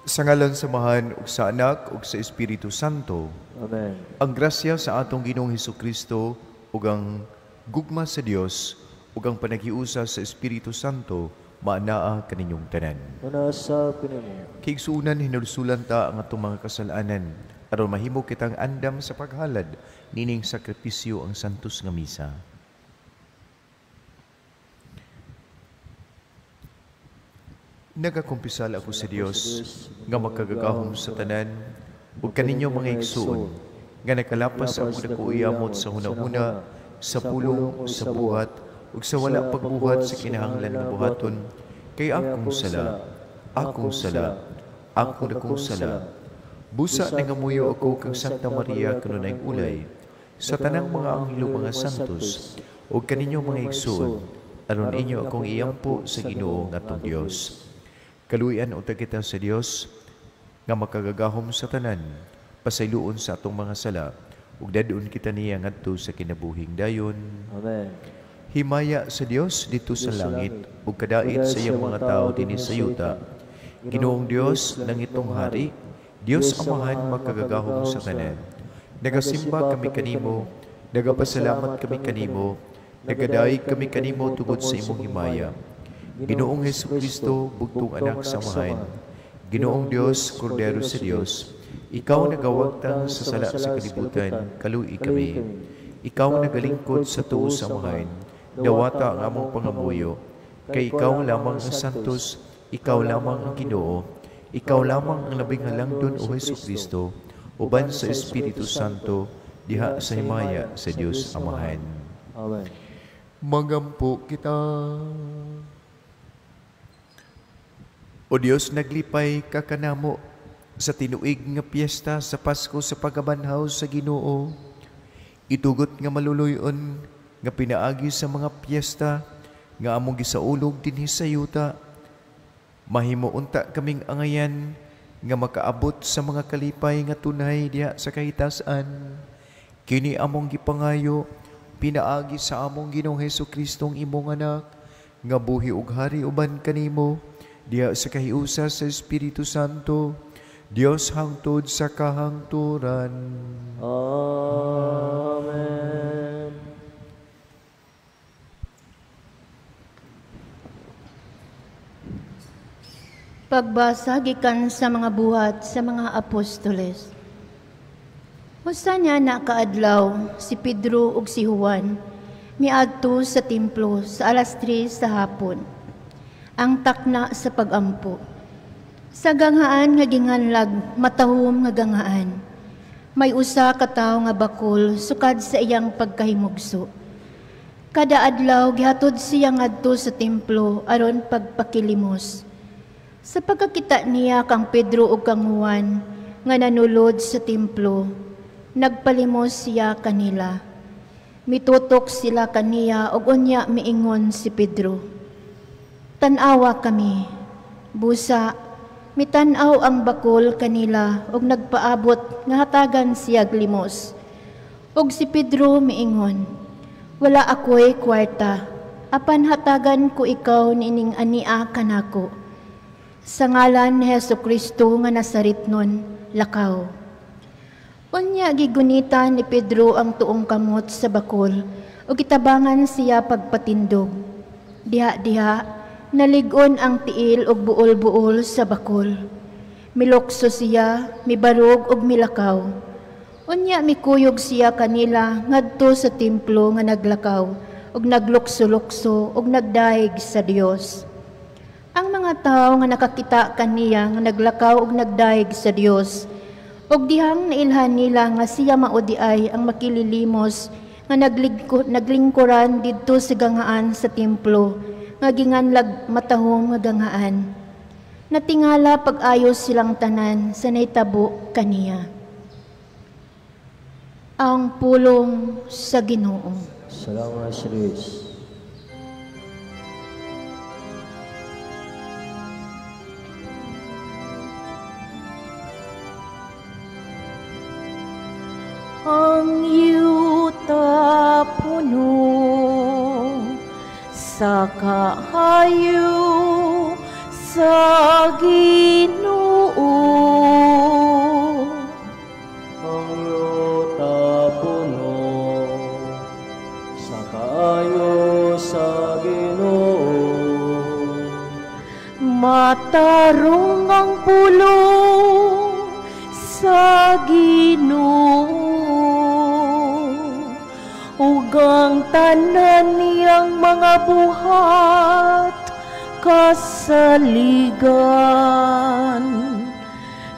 Sa ngalan sa Amahan ug sa Anak ug sa Espiritu Santo. Amen. Ang grasya sa atong Ginoong Hesukristo ug ang gugma sa Dios ug ang panaghiusa sa Espiritu Santo maanaa kaninyong tanan. Una sa pinimo. Kaigsuonan, hinulsulan ta ang atong mga kasalanan aron mahimo kitang andam sa paghalad nining sakripisyo ang santos nga misa. Nagakumpisal ako sa Dios nga makagagahom sa tanan ug kaninyo mga igsuon nga nakalapas ang dako iyamot sa hunahuna, sa pulong, sa buhat ug sa wala pagbuhat sa kinahanglan nga buhaton, kay akong sala, akong sala, akong dakong sala. Busa nangamuyo ako kang Santa Maria kanunay ulay sa tanang mga anghel mga santos ug kaninyo mga igsuon aron inyo akong iampo sa Ginoo nga atong Dios. Kaluoyan unta kita sa Dios nga makagagahom sa tanan, pasayloon sa atong mga sala ug dadon kita niya ngadto sa kinabuhing dayon. Amen. Himaya sa Dios dito sa langit ug kadait sa iyang mga tawo dinhi sa yuta. Ginoong Dios, langitong hari, Dios Amahan makagagahom sa tanan. Nagasimba kami kanimo, nagapasalamat kami kanimo, nagadayeg kami kanimo tungod sa imong himaya. Ginoong Hesukristo, bugtong anak sa Amahan, Ginoong Dios, Kordero sa Dios, ikaw nagawagtang sa sala sa kalibutan, kaluoy kami. Ikaw nagalingkod sa tuo sa Amahan, dawata ang among pangamuyo, kay ikaw lamang ang santos, ikaw lamang ang Ginoo, ikaw lamang ang labing halangdon o Hesukristo, uban sa Espiritu Santo, diha sa himaya sa Dios Amahan. Amen. Magampo kita. O Dios, naglipay ka kanamo sa tinuig nga piyesta sa Pasko sa pagabanhaw sa Ginoo. Itugot nga maluluyon nga pinaagi sa mga piyesta nga among gisaulog dinhi sa yuta. Mahimo unta kaming angayan nga makaabot sa mga kalipay nga tunay diha sa kahitasan. Kini among gipangayo pinaagi sa among Ginoong Hesukristo imong anak nga buhi ug hari uban kanimo diha sa kahiusa sa Espiritu Santo, Dios hangtod sa kahangturan. Amen. Pagbasa gikan sa mga buhat sa mga apostoles. Usa niya nakaadlaw si Pedro ug si Juan miadto sa templo sa 3:00 sa hapon. Ang takna sa pagampo. Sa ganghaan nga ginganlag, matahom nga ganghaan. May usa ka tawo nga bakol sukad sa iyang pagkahimugso. Kada adlaw gihatod siya ngadto sa templo aron pagpakilimos. Sa pagkakita niya kang Pedro ug kang Juan nga nanulod sa templo, nagpalimos siya kanila. Mitutok sila kaniya ug unya miingon si Pedro, "Tan-awa kami." Busa mitan-aw ang bakol kanila ug nagpaabot nga hatagan siya limos. Ug si Pedro miingon, "Wala ako'y kwarta, apan hatagan ko ikaw niining ania kanako. Sa ngalan ni Hesukristo nga Nazaretnon, lakaw." Unya gigunitan ni Pedro ang tuong kamot sa bakol ug gitabangan siya pagpatindog. Diha-diha nalig-on ang tiil ug buol-buol sa bakol. Milukso siya, mibarog ug milakaw. Unya mikuyog siya kanila ngadto sa templo nga naglakaw ug naglukso-lukso ug nagdayeg sa Dios. Ang mga tawo nga nakakita kaniya nga naglakaw ug nagdayeg sa Dios, ug dihang nailhan nila nga siya mao diay ang makililimos nga naglingkuran didto sa ganghaan sa templo nga ginganlag matahom nga ganghaan. Natingala pag-ayos silang tanan sa nahitabo kaniya. Ang pulong sa Ginoo. Salamat sa Diyos. Ang yuta puno sa kaayo sa Ginoo. Ginoo, ug ang tanan niyang mga buhat kasaligan.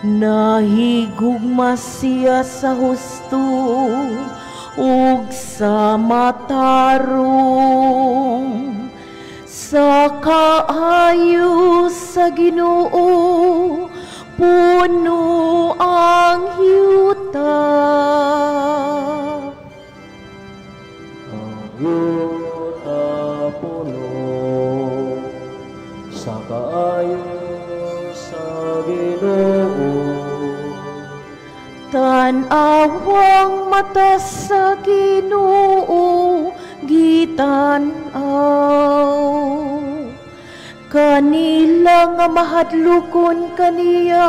Nahigugma siya sa husto ug sa matarong, sa kaayo sa Ginoo puno ang yuta. Ang yuta puno sa kaayo sa Ginoo. Tan-awang mata sa Ginoo gitan-aw, kanila nga mahadlokon kaniya,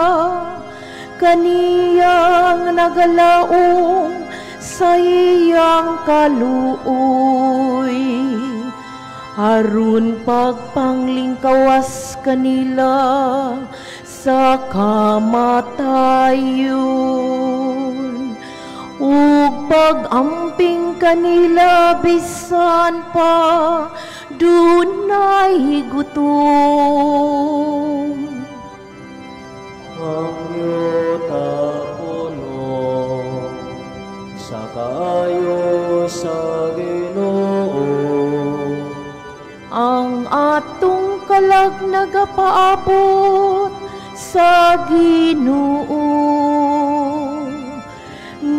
kaniya nga nagalaom sa iyang kaluoy. Aron pagpanglingkawas kanila sa kamatayon, ug pag-amping kanila bisan pa dunay gutom. Ang yuta puno sa kaayo sa Ginoo. Ang atong kalag nagapaabot sa Ginoo,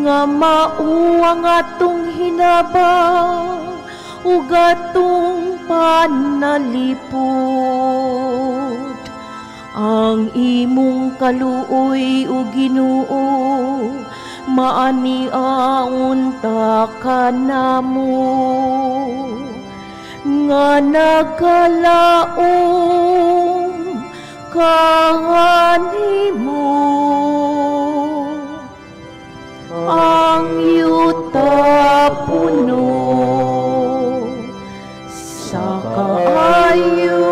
nga mao ang atong hinabang ug atong panalipod. Ang imong kaluoy o Ginoo maaniaon ta kanamo, nga nagkalaom kanimo. Ang yuta puno sa kaayo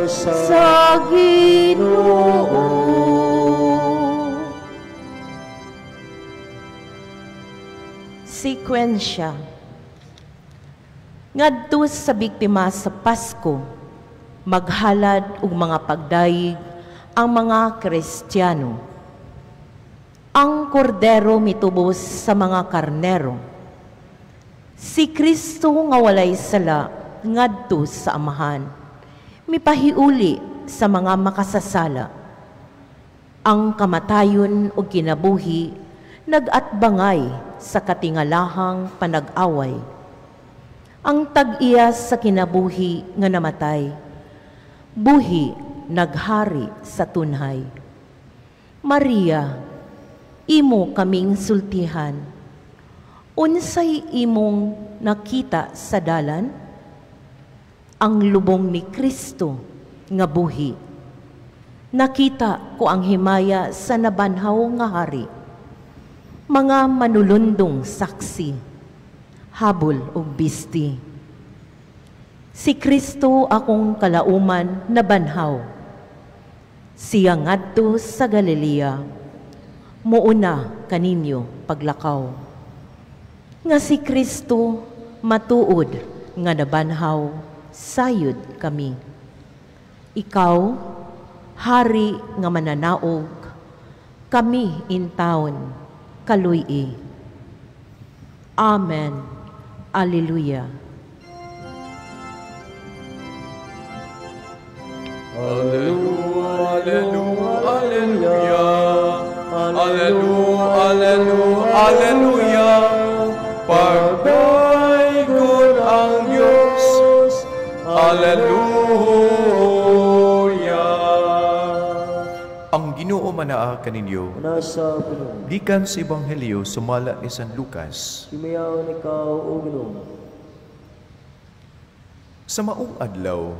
sa Ginoo. Sekwensya. Ngadto sa biktima sa Pasko, maghalad og mga pagdayeg ang mga Kristiyano. Ang kordero mitubos sa mga karnero. Si Kristo nga walay sala ngadto sa Amahan, mipahiuli sa mga makasasala. Ang kamatayon ug kinabuhi nag-atbangay sa katingalahang panag-away. Ang tag-iya sa kinabuhi nga namatay, buhi naghari sa tunhay. Maria, imo kaming sultihan, unsay imong nakita sa dalan? Ang lubong ni Kristo nga buhi. Nakita ko ang himaya sa nabanhaw nga hari. Mga manulundong saksi, habol ug bisti. Si Kristo akong kalauman nabanhaw. Siya ngadto sa Galilea, muuna kaninyo paglakaw. Nga si Kristo matuod nga nabanhaw, sayod kami. Ikaw, hari nga mananaog, kami in taon, kaluy-i. Amen. Alleluia. Alleluia, alleluia, alleluia. Alleluia, alleluia, alleluia. Pagdaygon ang Diyos. Alleluia. Ang Ginoo manaa kaninyo. Nasa Ginoo. Gikan sa Ebanghelyo sumala ni San Lucas. Himayaon ikaw o Ginoo. Sa maong adlaw,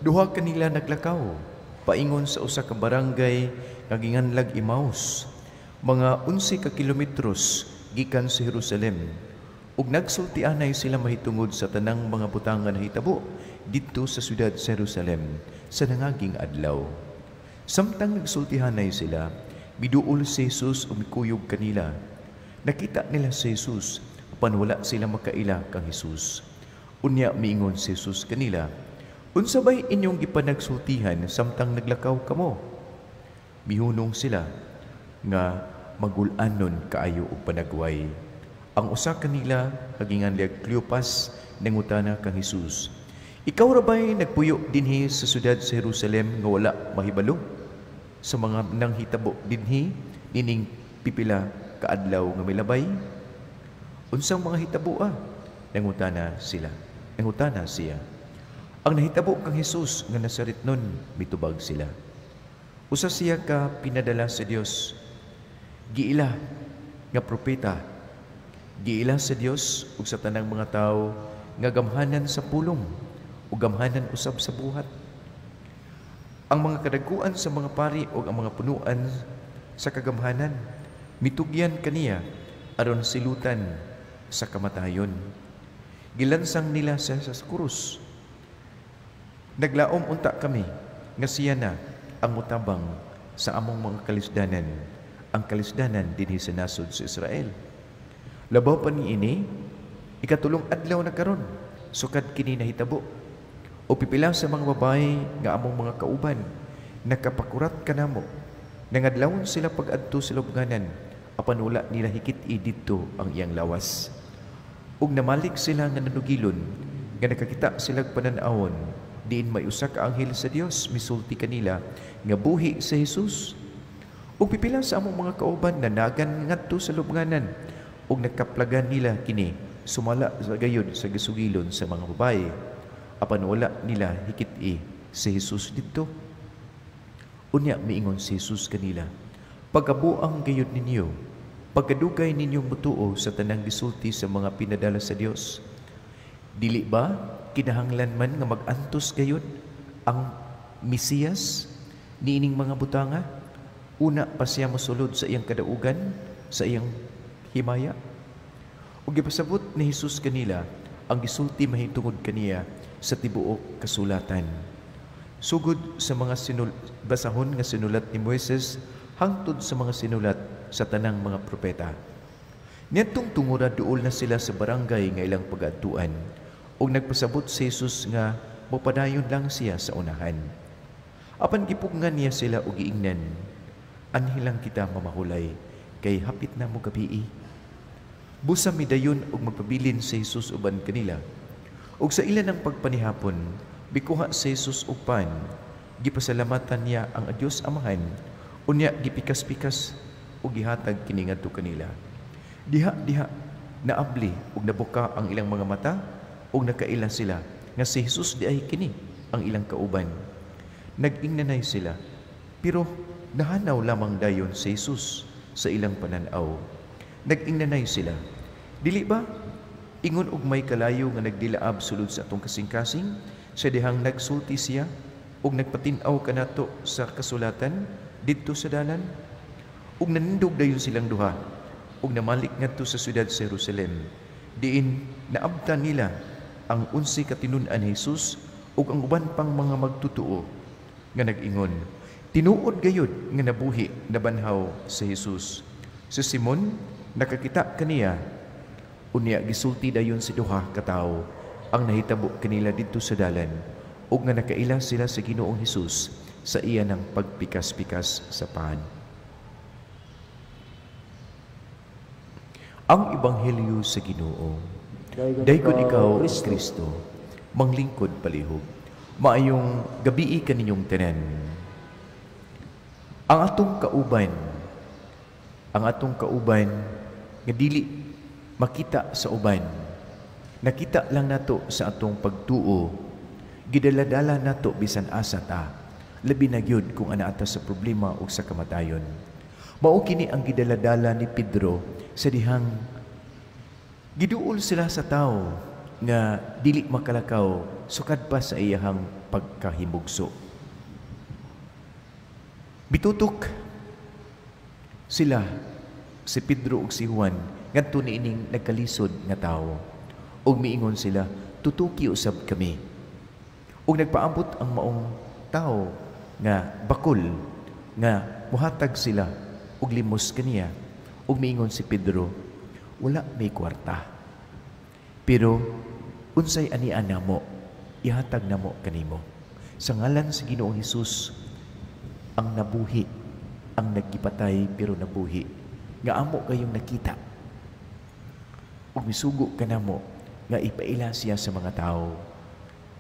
duha kanila naglakaw paingon sa usa ka barangay nga ginganlag Emmaus, mga 11 ka kilometros gikan sa Jerusalem. Ug nagsultianay sila mahitungod sa tanang mga butang nga nahitabo didto sa siyudad sa Jerusalem sa nangaging adlaw. Samtang nagsultihanay sila, Miduol si Jesus ug mikuyog kanila. Nakita nila si Jesus, apan wala sila makaila kang Jesus. Unya miingon si Jesus kanila, "Unsa bay inyong gipanagsultihan samtang naglakaw kamo?" Mihunong sila nga magul-anon kaayo og panagway. Ang usa kanila, hagingan liyag Cleopas, nangutana kang Jesus, "Ikaw ra bay nagpuyo dinhi sa syudad sa Jerusalem nga wala mahibalo sa mga nanghitabo dinhi nining pipila kaadlaw nga milabay?" "Unsang mga hitabo ah?" nangutana sila. Nangutana siya. "Ang nahitabo kang Jesus nga Nazaretnon," mitubag sila. "Usa siya ka pinadala sa Dios, giila nga propeta, giila sa Dios ug sa tanang mga tawo nga gamhanan sa pulong ug gamhanan usab sa buhat. Ang mga kadaguan sa mga pari ug ang mga punuan sa kagamhanan mitugyan kaniya aron silutan sa kamatayon. Gilansang nila siya sa krus. Naglaom unta kami nga siya na ang mutabang sa among mga kalisdanan, ang kalisdanan dinhi sa nasod sa Israel. Labaw pa niini, ikatulong adlaw na karon sukad kini nahitabo. O pipila sa mga babae nga among mga kauban nakapakurat kanamo. Nangadlawon sila pag-adto sa lubnganan, apan wala nila hikit-i didto ang iyang lawas. Ug namalik sila nga nanugilon nga nakakita sila panan-awon, diin may usa ka anghel sa Dios misulti kanila nga buhi si Jesus. Ug pipila sa among mga kauban nanagan ngadto sa lubnganan ug nakaplagan nila kini sumala sa gayod sa gisugilon sa mga babae, apan wala nila hikit-i si Jesus didto." Unya miingon si Jesus kanila, "Pagkabuang gayod ninyo, pagkadugay ninyong mutuo sa tanang gisulti sa mga pinadala sa Dios. Dili ba kinahanglan man nga mag-antos gayod ang Mesiyas niining mga butanga? Una pa siya mosulod sa iyang kadaugan, sa iyang himaya." Ug gipasabot ni Jesus kanila ang gisulti mahitungod kaniya sa tibuok kasulatan, sugod sa mga basahon nga sinulat ni Moises hangtod sa mga sinulat sa tanang mga propeta. Niadtong tungura duol na sila sa barangay nga ilang pag-adtuan, ug nagpasabot si Jesus nga mopadayon lang siya sa unahan. Apan gipugngan niya sila og giingnan, "Anhi lang kita mamahulay, kay hapit na mo gabii." Busa midayon og magpabilin si Jesus uban kanila. Ug sa ila ng pagpanihapon, bikuha si Jesus og pan, gipasalamatan niya ang Dios Amahan, unya gipikas-pikas ug gihatag kini ngadto kanila. Diha-diha naabli ug nabuka ang ilang mga mata ug nakaila sila nga si Jesus diay kini ang ilang kauban. Nag-ingnanay sila, pero nahanaw lamang dayon si Jesus sa ilang pananaw. Nag-ingnanay sila, "Dili ba ingon og may kalayo nga nagdilaab sulod sa atong kasing-kasing sa dihang nagsulti siya ug nagpatin-aw kanato sa kasulatan didto sa dalan?" Ug nanindog dayon silang duha ug namalik ngadto sa siyudad sa Jerusalem, diin naabtan nila ang 11 ka tinun-an ni Jesus ug ang uban pang mga magtutuo nga nag-ingon, "Tinuod gayud nga nabuhi nabanhaw si Jesus. Si Simon nakakita kaniya." Unya gisulti dayon si duha ka tawo ang nahitabo kanila didto sa dalan ug nga nakaila sila sa Ginoong Hesus sa iya ng pagpikas-pikas sa pan. Ang Ebanghelyo sa Ginoo. Daygon ikaw, Kristo, manglingkod palihog. Maayong gabii kaninyong tanan. Ang atong kauban nga dili makita sa uban, nakita lang nato sa atong pagtuo, gidala-dala nato bisan asa ta, labi na gyud kung ana ata sa problema o sa kamatayon. Mao kini ang gidaladala ni Pedro sa dihang giduol sila sa tao nga dili makalakaw sukad pa sa iyahang pagkahimugso. Bitutok sila, si Pedro ug si Juan, ngadto niining nagkalisod nga tawo. Ug miingon sila, "Tutuki usab kami." Ug nagpaambot ang maong tawo nga bakul nga muhatag sila ug limos kaniya. Ug miingon si Pedro, wala may kwarta. Pero unsay ania namo, ihatag namo kanimo. Sa ngalan sa Ginoong Hesus, ang nabuhi, ang nagipatay pero nabuhi, nga amo kayong nakita. Ug misugo kanamo nga ipaila siya sa mga tao.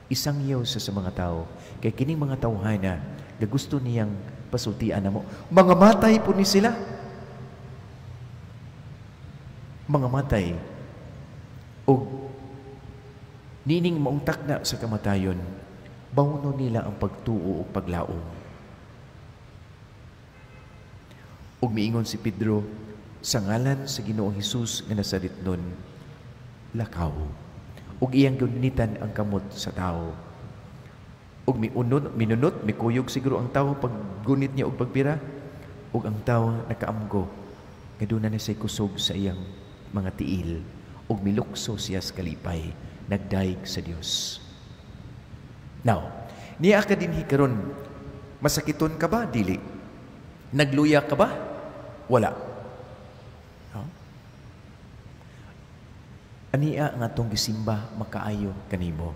Isangyaw siya sa mga tao. Kay kining mga tawhana nga gusto niyang pasultian namo, mga matay po ni sila. Mga matay. Og nining maong takna sa kamatayon, bawno nila ang pagtuo ug paglaom. Ug miingon si Pedro, sa ngalan sa Ginoong Hesus nga Nazaretnon, lakaw. Ug iyang gunitan ang kamot sa tao. Ug miunod, minunot, mikuyog siguro ang tao paggunit niya og pagpira. Ug ang tao nakaamgo nga duna na siya'y kusog sa iyang mga tiil. Ug milukso siya sa kalipay, nagdaig sa Dios. Now, niya ka dinhi karon, masakiton ka ba? Dili. Nagluya ka ba? Wala. No? Ania nga atong gisimba makaayo kanimo.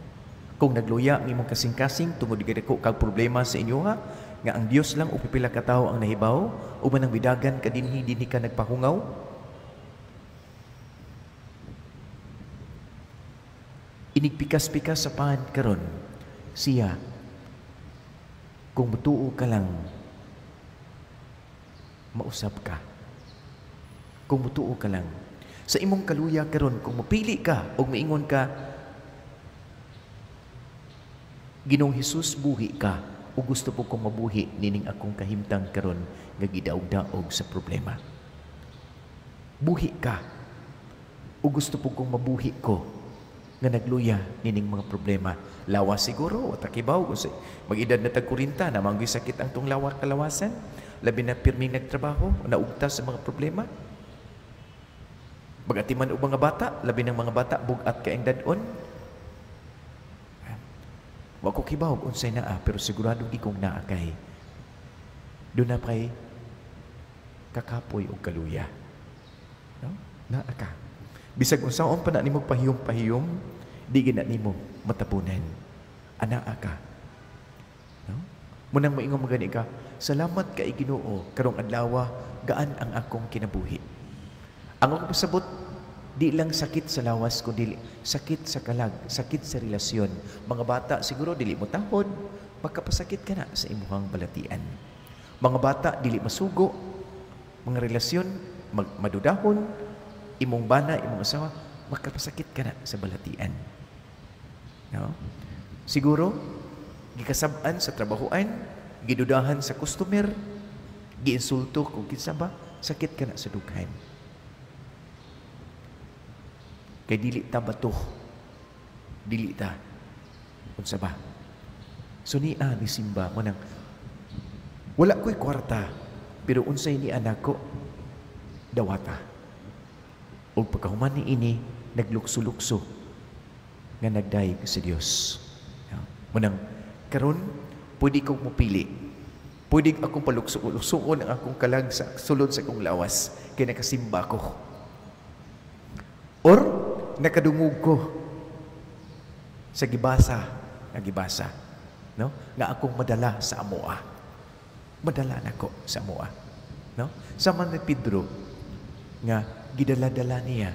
Kung nagluya ang imong kasing-kasing tungod dako kag problema sa inyo ha, nga ang Dios lang o pipila ka tawo ang nahibaw, uban ang bidagan ka dinhi dinhi ka nagpahungaw. Inigpikas-pikas sa paan karon siya, kung mutuo ka lang, mausap ka. Kung mutuo ka lang sa imong kaluya karon, kung mapili ka o miingon ka, Ginoong Hesus, buhi ka, o gusto po kong mabuhi nining akong kahimtang karon nga gidaog-daog sa problema. Buhi ka, o gusto po kong mabuhi ko nga nagluya nining mga problema. Lawas siguro, o takibaw, mag-edad na tag 40, na manggoy sakit ang tong lawa kalawasan, labi na pirming nagtrabaho, naugta sa mga problema. Bagatiman og mga bata, labi ng mga bata, bugat kaayong dadon. Wa ko kibaw unsay naa, pero sigurado gi kong naa kay doon na kay kakapoy og kaluya. No? Naa ka. Bisag unsaon pa na nimo pahiyom-pahiyom, di gina nimo matapunan. Anaa ka. No? Munang moingon magani ka, salamat kay Ginoo karong adlaw gaan ang akong kinabuhi. Ang akong pasabot, di lang sakit sa lawas kundi sakit sa kalag, sakit sa relasyon. Mga bata siguro dili mo tahod, magkapasakit ka na sa imuhang balatian. Mga bata dili masugo, mga relasyon madudahon, imong bana, imong asawa, magkapasakit ka na sa balatian. No? Siguro gikasab-an sa trabahoan, gidudahan sa customer, giinsulto kung kinsa ba, sakit ka na sa dughan. Kay dili ta bato, dili ta unsa ba. So niya ni simba mo nang wala ko'y kwarta, pero unsay ni anak ko dawata. Ug pagkahuman ni ini naglukso-lukso nga nagdayeg sa Dios. Munang karon pwede kong mopili. Pwede akong palukso-luksoon ang akong kalag sa sulod sa akong lawas kay nakasimba ko. Or nakadungog ko sa gibasa, nagibasa, no? Nga akong madala sa amoa. Madala nako sa amoa, no? Sama ni Pedro nga gidala-dala niya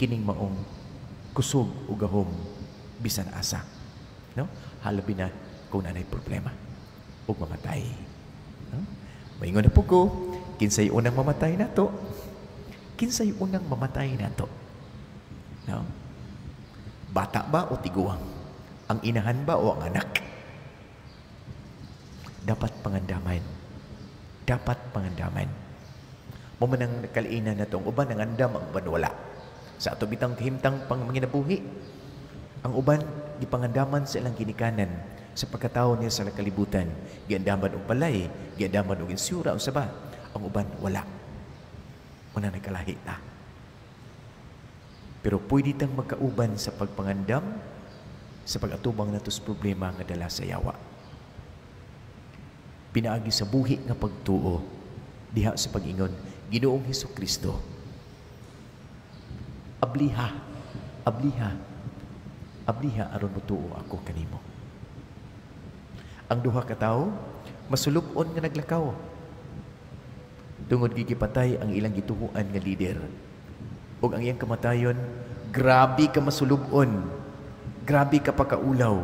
kining maong kusog ug gahom bisan asa, no? Halabi na kung nanay problema ug mamatay, no? Maingon na po ko, kinsay unang mamatay nato? Kinsay unang mamatay nato? No? Bata ba o tiguang? Ang inahan ba o ang anak? Dapat pangandaman. Dapat pangandaman. Mo man ang nakaliinan na itong uban, ang andam, ang uban wala. Sa ato bitang kahimtang pang manginabuhi, ang uban, gipangandaman sa ilang ginikanan sa pagkatao niya sa kalibutan. Giandaman og balay, giandaman og insura, unsa ba? Ang uban, wala. Una nagkalahi ta. Pero pwede tang magkauban sa pagpangandam, sa pag-atubang nato sa problema nga dala sa yawa. Pinaagi sa buhi nga pagtuo, Diha sa pag-ingon, Ginoong Hesukristo, abliha, abliha, abliha aron motuo ako kanimo. Ang duha ka tawo masulub-on nga naglakaw tungod gigipatay ang ilang gituhuan nga lider. Ug ang iyang kamatayon, grabe ka masulub-on, grabe ka pakaulaw,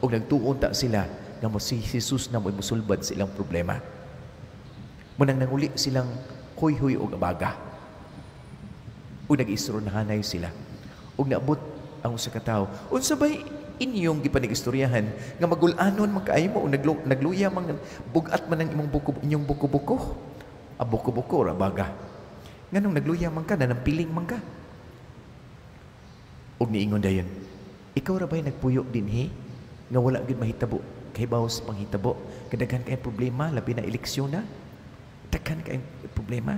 ug nagtuon ta sila nga mo si Jesus na mo'y musulbad sa ilang problema. Munang nanguli silang huy-huy og abaga. Ug nag-istoryahanay sila. Ug naabot ang usa ka tawo. Unsa bay inyong gipanig-istoryahan nga magul-anon man kaayo mo, nagluya man, bugat man ang imong buko, inyong buko-buko? Ah, buko-buko ra baga. Nganong nagluya man ka, nanampiling man ka? Ug niingon dayon, ikaw ra bay nagpuyo dinhi nga wala gyud mahitabo kay bawo sa panghitabo, kadaghan kay problema, labi na eleksyon na. Daghan kay problema.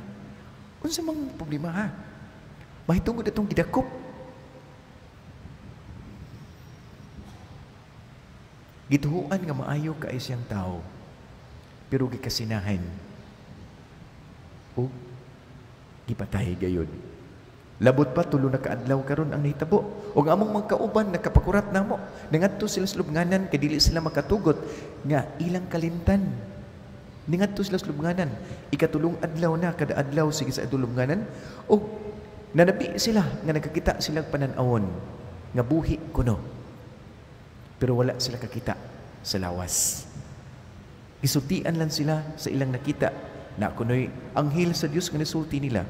Unsa mang problema ha? Mahitungod atong gidakop. Gituhuan nga maayo kay siyang tao, pero gikasinahan ug gipatay gayud. Labot pa tulo na kaadlaw karon ang nahitabo. Ug among mga kauban nakapakurat namo. Nangadto sila sa lubnganan kay dili sila makatugot nga ilang kalintan. Ningadto sila sa lubnganan. Ikatulong adlaw na kada adlaw sige sa lubnganan ug nanabi sila nga nagkakita sila panan-awon nga buhi kuno. Pero wala sila kakita sa lawas. Gisultian lang sila sa ilang nakita na kunoy anghel sa Dios nga nisulti nila.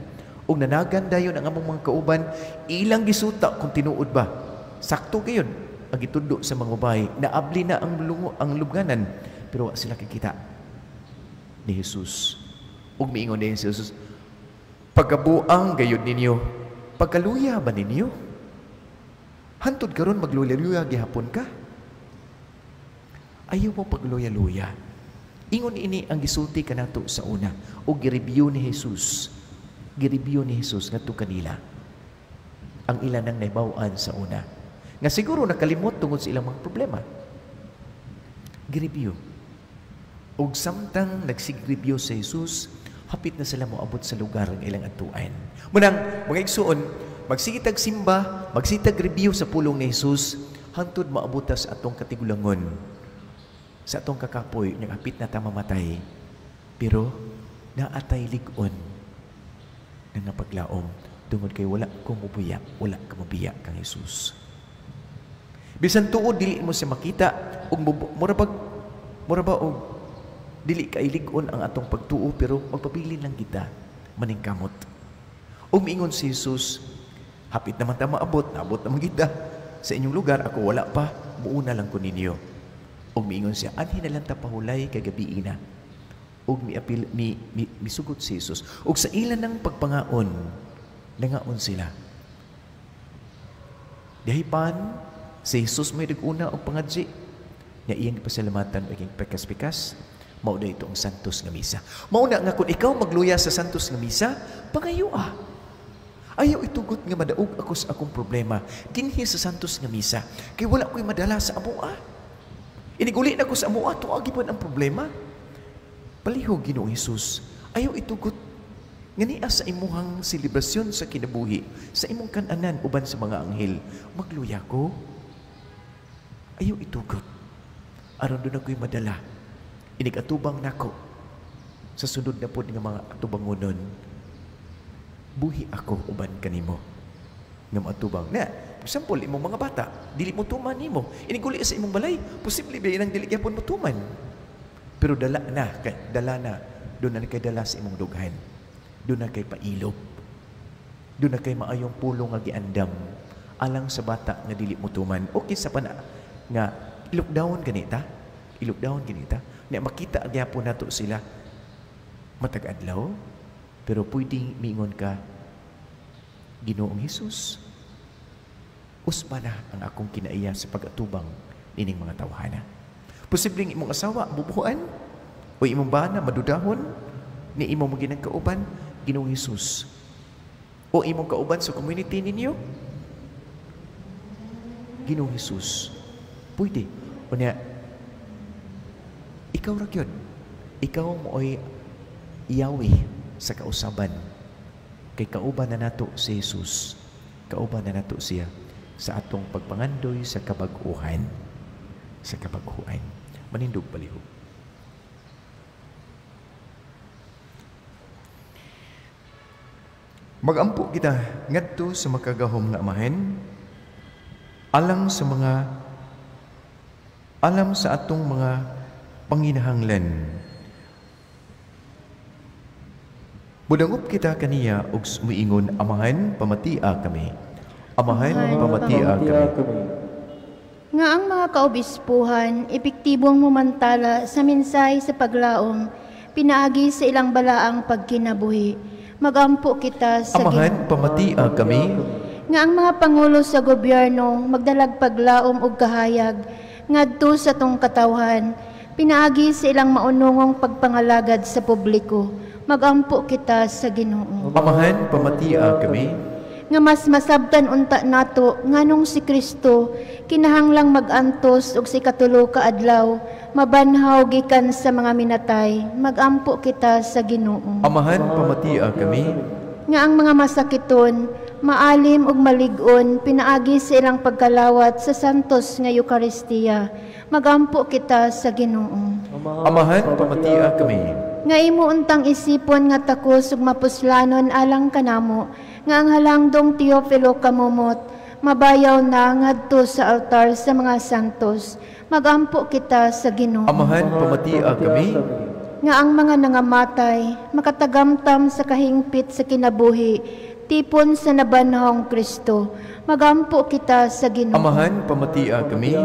Ug nanagan dayon ang among mga kauban, ilang gisuta kung tinuod ba. Sakto gayon ang gitundo sa mga babae, naabli na ang lungo, ang lubnganan, pero wa sila kakita ni Jesus. Ug miingon din si Jesus, pagkabuang gayud ninyo, pagkaluya ba ninyo? Hantod karon magluya-luya gihapon ka? Ayaw mo pagluya-luya. Ingon ini ang gisulti kanato sa una ug gireview ni Jesus. Gireview ni Jesus ngadto kanila ang ilan nang nahibaw-an sa una. Nga siguro nakalimot tungod sa ilang mga problema. Gireview. Ug samtang nagsigreview sa Jesus, hapit na sila moabot sa lugar ng ilang adtuan. Munang mga igsuon, magsigitag simba, magsigitag review sa pulong ni Jesus, hangtod maabot ta sa atong katigulangon, sa atong kakapoy, nang hapit na ta mamatay. Pero naatay lig-on nga paglaom tungod kay wala ko mubuya, wala ka mubiya kang Jesus. Bisan tuod dili mo siya makita ug mura ba og dili kay lig-on ang atong pagtuo, pero magpabilin lang kita maningkamot. Ug miingon si Jesus, hapit naman ta maabot, naabot naman kita sa inyong lugar, ako wala pa, muuna lang ko ninyo. Ug miingon siya, anhi na lang ta pahulay kay gabii na. Ug miapil misugot si Jesus. Ug sa ilan ng pagpangaon, nangaon sila. Dihipan si Jesus may nag-una og pangadji nga iyang gipasalamatan og iyang pikas-pikas. Mao na ito ang Santos nga Misa. Mao na nga kung ikaw magluya sa Santos nga Misa, pangayo ah. Ayaw itugot nga madaog ako sa akong problema dinhi sa Santos nga Misa, kay wala ko'y madala sa amoa. Iniguli na ko sa amoa, tuagi pod ang problema. Palihog, Ginoong Hesus, ayaw itugot nga niya sa imuhang selebrasyon sa kinabuhi, sa imong kananan uban sa mga anghel, magluya ko. Ayaw itugot. Aron doon ako'y madala. Inig-atubang nako sa sunod na pod nga mga atubangonon, buhi ako uban kanimo. Nga maatubang na, example, imong mga bata, dili mo tuman nimo. Iniguli sa imong balay, posible ba inang dili gyapon mo tuman. Pero dala na, doon na kay dala sa imong dughan. Doon na kay pailob. Doon na kay maayong pulong nga giandam alang sa bata nga dili mo tuman. Okay sa pana nga i-lockdown ganita, i-lockdown ganita. Nya makita gyapon nato sila matag adlaw, pero pwedeng miingon ka, Ginoong Hesus, usba na ang akong kinaiya sa pag-atubang nining mga tawhana. Posibleng imong asawa bubuhan o imong bana madudahon ni imong maginang kauban, Ginoong Hesus. O imong kauban sa community ninyo, Ginoong Hesus. Pwede. O niya, ikaw ra gyud. Ikaw mooy Yahweh. sa kausaban. Kay kauban na nato si Jesus, kauban na nato siya sa atong pagpangandoy sa kabag-uhan. Sa kabag-uhan. Manindog palihog. Magampo kita ngadto sa makagahom nga Amahan, alang sa mga alam sa atong mga panginahanglan. Mudangop kita kaniya og muingon, Amahan, pamatia kami. Amahan, pamatia kami. Nga ang mga kaobispuhan epektibong mumantala sa mensahe sa paglaom, pinaagi sa ilang balaang pagkinabuhi. Magampo kita sa Amahan, pamatia kami. Nga ang mga pangulo sa gobyerno magdalag paglaom og kahayag ngadto sa tong katawhan, pinaagi sa ilang maunungong pagpangalagad sa publiko. Magampo kita sa Ginoo. Amahan, pamatia kami. Nga mas masabtan unta nato nganong si Kristo kinahanglang magantos og si katulo ka adlaw mabanhaw gikan sa mga minatay. Magampo kita sa Ginoo. Amahan, pamatia kami. Nga ang mga masakiton maalim ug malig-on pinaagi sa ilang pagkalawat sa santos nga Eukaristiya. Magampo kita sa Ginoo. Amahan, pamatia kami. Nga imo untang isipon nga takos ug mapuslanon alang kanamo, nga ang halangdong Teofilo kamumot mabayaw na ngadto sa altar sa mga santos. Magampo kita sa Ginoo. Amahan, pamatia kami. Nga ang mga nangamatay makatagamtam sa kahingpit sa kinabuhi, tipon sa nabanhong Kristo. Magampo kita sa Ginoo. Amahan, pamatia kami.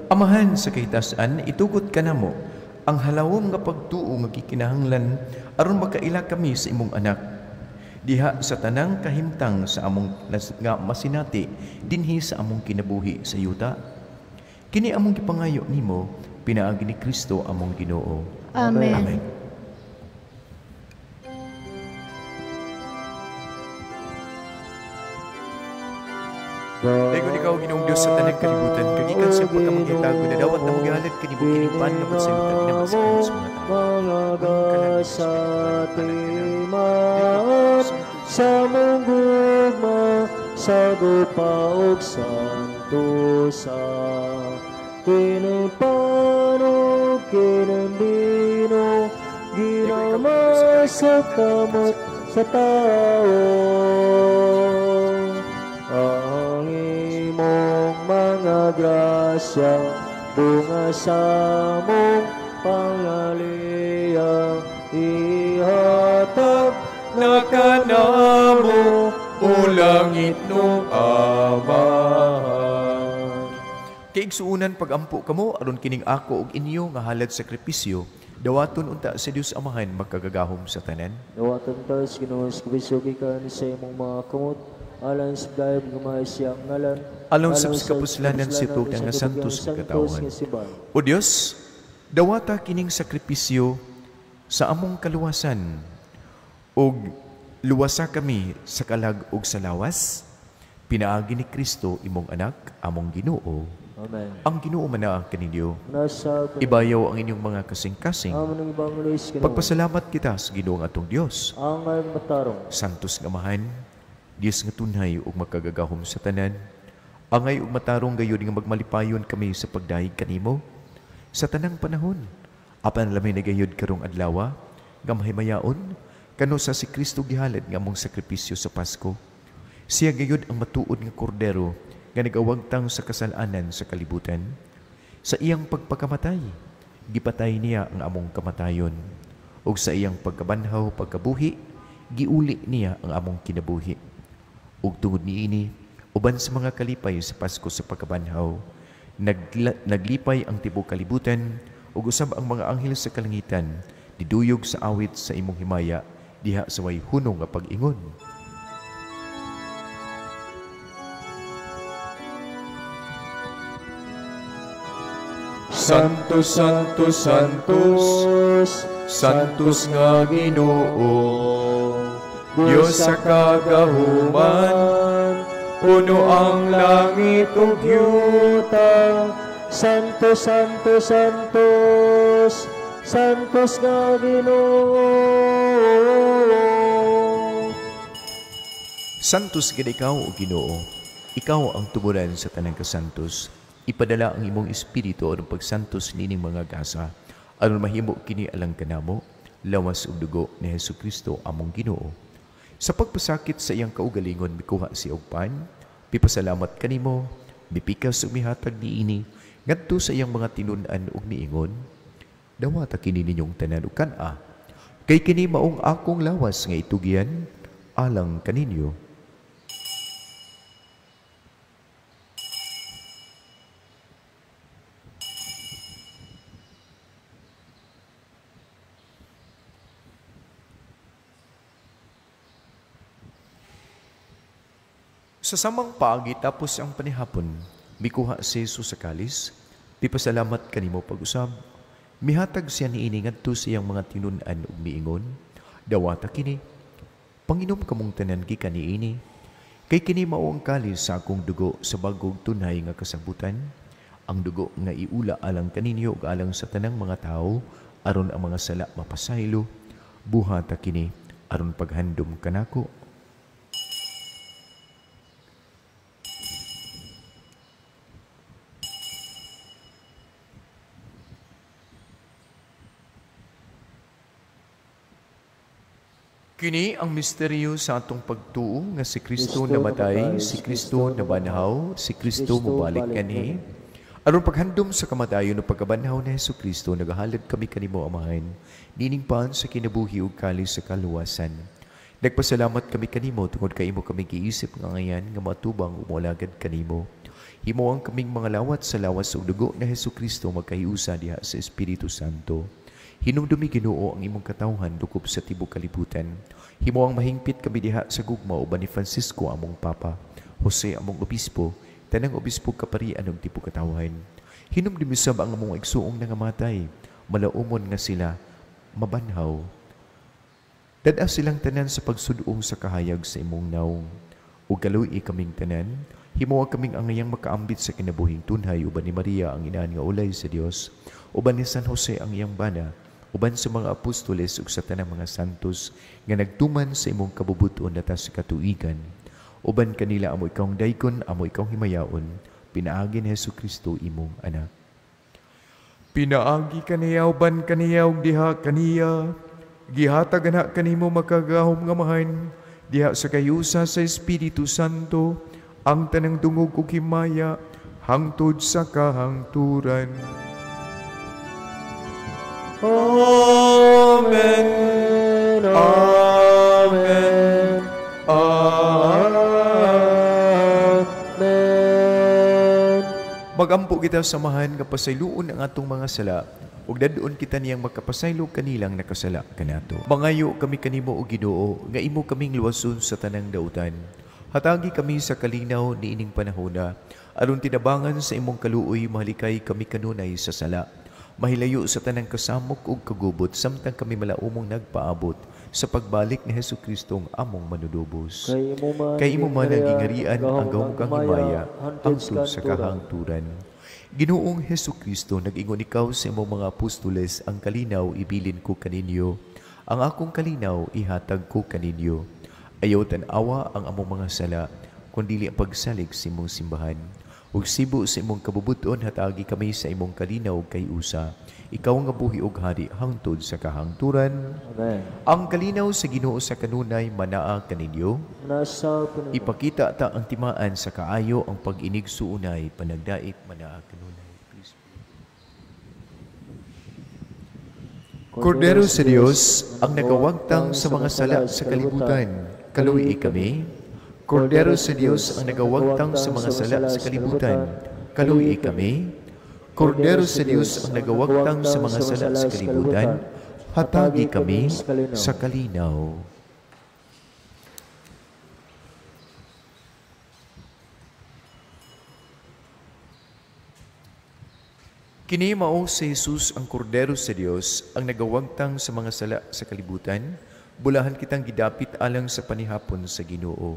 Amahan sa kahitasan, itugot kanamo ang halawom nga pagtuo nga gikinahanglan aron makaila kami sa imong anak. Diha sa tanang kahimtang sa among nga masinati dinhi sa among kinabuhi sa yuta. Kini among gipangayo nimo pinaagi ni Kristo among Ginoo. Amen. Amen. Dayon ikaw, Ginoong Dios sa tanang kalibutan, kagikan sa pagkamanghitago na dawat na maghalad kanimo kining pan nga sa yuta ginamat sa kanos mga tao. Sa timat sa mong gugma sa gupa ug santosa, kining pan ug kining bino ginamas sa kamot sa tao. Ang imong mga grasya bunga sa mong pangaliya, ihatag na kanamo o langit no Amahan. Kaigsuunan pagampo kamo aron kining ako ug inyo nga halad sakripisyo dawaton unta sa Dios Amahan makagagahom sa tanan. Dawaton ta sa Ginoo sa kabisyo gikan sa imong mga kamot, alang sa dayab nga siyang ngalan, alang sa kapuslanan sa tug nga santos nga katawhan. O Dios, dawata kining sakripisyo sa among kaluwasan ug luwasa kami sa kalag ug sa lawas, pinaagi ni Kristo imong anak, among Ginoo. Amen. Ang Ginoo manaa kaninyo. Ibayaw ang inyong mga kasing-kasing. Pagpasalamat kita sa Ginoo nga atong Dios. Santos nga Amahan, Dios nga tunhay ug makagagahom sa tanan, angay ug matarong gayud nga magmalipayon kami sa pagdayeg kanimo sa tanang panahon. Apan lamay na gayud karong adlawa nga mahimayaon kano sa si Kristo gihalad nga among sakripisyo sa Pasko. Siya gayud ang matuod nga kordero nga nagawagtang sa kasalanan sa kalibutan. Sa iyang pagpakamatay, gipatay niya ang among kamatayon, ug sa iyang pagkabanhaw pagkabuhi, giuli niya ang among kinabuhi. Ug tungod niini, uban sa mga kalipay sa Pasko sa pagkabanhaw, naglipay ang tibuok kalibutan ug usab ang mga anghel sa kalangitan, diduyog sa awit sa imong himaya diha sa way hunong nga pag-ingon. Santo, Santo, Santos, Santos nga Ginoo, Diyos sa kagahuman, puno ang langit ug yuta. Santo, Santo, Santos, Santos nga Ginoo, Santos gid ikaw, o Ginoo. Ikaw ang tuburan sa tanang kasantos. Ipadala ang imong espiritu aron pagsantos nining mga gasa, aron mahimo kini alang kanamo, lawas ug dugo ni Hesukristo among Ginoo. Sa pagpasakit sa iyang kaugalingon mikuha si og pan, pipasalamat kanimo, mipikas ug mihatag niini ngadto sa iyang mga tinun-an ug miingon, dawata kini ninyong tanan ug kan-a, kay kini maong akong lawas nga itugyan alang kaninyo. Sa samang paagi tapos ang panihapon, mikuha si Jesus sa kalis, pipasalamat kanimo pag-usab, mihatag siya niini ngadto sa iyang mga tinun-an ug miingon, dawata kini, panginom kamong tanan gikan niini, kay kini mao ang kalis sa akong dugo sa bagong tunay nga kasabutan, ang dugo nga iula alang kaninyo ug alang sa tanang mga tawo, aron ang mga sala mapasaylo, buhata kini aron paghandom kanako. Kini ang misteryo sa atong pagtuo nga si Kristo namatay, si Kristo nabanhaw, si Kristo mobalik kanhi. Aron paghandom sa kamatayon o pagkabanhaw ni Hesukristo, nagahalad kami kanimo, Amahan, nining pan sa kinabuhi ug kalis sa kaluwasan. Nagpasalamat kami kanimo tungod kay imo kami giisip nga ngayan nga matubang umolagad kanimo. Himo ang kaming mga lawat sa lawas ug dugo ni Hesukristo magkahiusa diha sa Espiritu Santo. Hinumdumi Ginoo ang imong katawhan dukop sa tibuok kalibutan. Himo ang mahingpit kami diha sa gugma uban ni Francisco among Papa, Jose among Obispo, tanang obispo kaparian ug tibuok katawhan. Hinumdumi sab ang among igsuong nangamatay, malaumon nga sila mabanhaw. Dad-a silang tanan sa pagsudong sa kahayag sa imong nawong. Ug kaluoy kaming tanan, himo kaming angayang makaambit sa kinabuhing tunhay uban ni Maria ang inahan nga ulay sa Dios, uban ni San Jose ang iyang bana, uban sa mga apostoles ug sa tanang mga santos nga nagtuman sa imong kabubuton nata sa katuigan. Uban kanila amo ikawng daykon, amo ikawng himayaon, pinaagi ni Hesukristo imong anak. Pinaagi kaniya uban kaniya ug diha kaniya, gihatag ana kanimo makagahom nga Amahan, diha sa kayusa sa Espiritu Santo, ang tanang dungog ug himaya hangtod sa kahangturan. Amen. Amen. Amen. Magampo kita samahan nga pasayloon ang atong mga sala ug dadon kita niyang makapasaylo kanilang nakasala kanato. Mangayo kami kanimo o Ginoo nga imo kaming luwason sa tanang dautan. Hatagi kami sa kalinaw niining panahona aron tinabangan sa imong kaluoy mahalikay kami kanunay sa sala. Mahilayo sa tanang kasamok ug kagubot samtang kami malaumong nagpaabot sa pagbalik ni Hesukristo ang among manunubos. Kay imo man ang gingarian, ang gahom kang himaya, hangtod sa kahangturan. Ginoong Hesukristo, nag-ingon ikaw sa imong mga apostoles, ang kalinaw ibilin ko kaninyo, ang akong kalinaw ihatag ko kaninyo. Ayaw tan-awa ang among mga sala, kundili ang pagsalig sa imong simbahan. Ug sibo sa imong kabubuton, hatagi kami sa imong kalinaw kay usa. Ikaw nga buhi og hari hangtod sa kahangturan. Amen. Ang kalinaw sa Ginoo sa kanunay manaa kaninyo. Ipakita ta ang timaan sa kaayo ang pag-inig suunay panagdait manaa kanunay. Please. Kordero sa Dios ang nagawagtang sa mga sala sa kalibutan, kaluwi kami. Kordero sa Dios ang nagawagtang sa mga sala sa kalibutan, kaluwi kami. Kordero sa Dios ang nagawagtang sa mga sala sa kalibutan, hatagi kami sa kalinaw. Kini mao si Jesus ang Kordero sa Dios ang nagawagtang sa mga sala sa kalibutan, bulahan kitang gidapit alang sa panihapon sa Ginoo.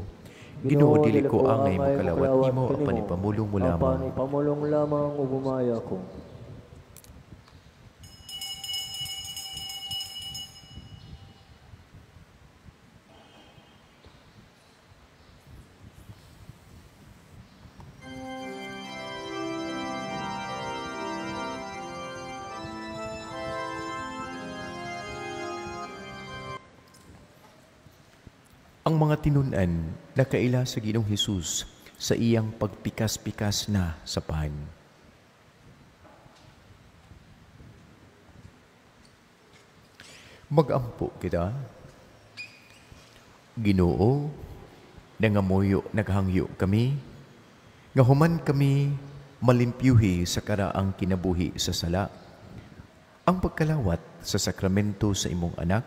Ginoo, dili ko angay makalawat nimo, apan ipamulong mo lamang. Apan ipamulong lamang ug humaya ko. Ang mga tinun-an nakaila sa Ginoong Hesus sa iyang pagpikas-pikas na sa pan. Magampo kita. Ginoo, nangamuyo, naghangyo kami, nga human kami malimpyuhi sa karaang kinabuhi sa sala. Ang pagkalawat sa sakramento sa imong anak,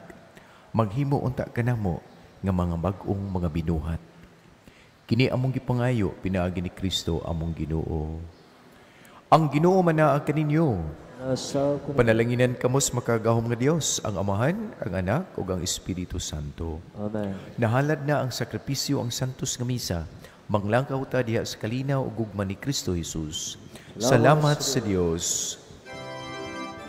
maghimo unta kanamo nga mga bag-ong mga binuhat. Kini among gipangayo pinaagi ni Kristo among Ginoo. Ang Ginoo manaa kaninyo. Panalanginan kamos makagahom nga Dios, ang Amahan, ang Anak ug ang Espiritu Santo. Amen. Nahalad na ang sakripisyo ang santos nga misa. Manglangkaw ta diha sa kalinaw ug gugma ni Kristo Jesus. Salamat sa Dios.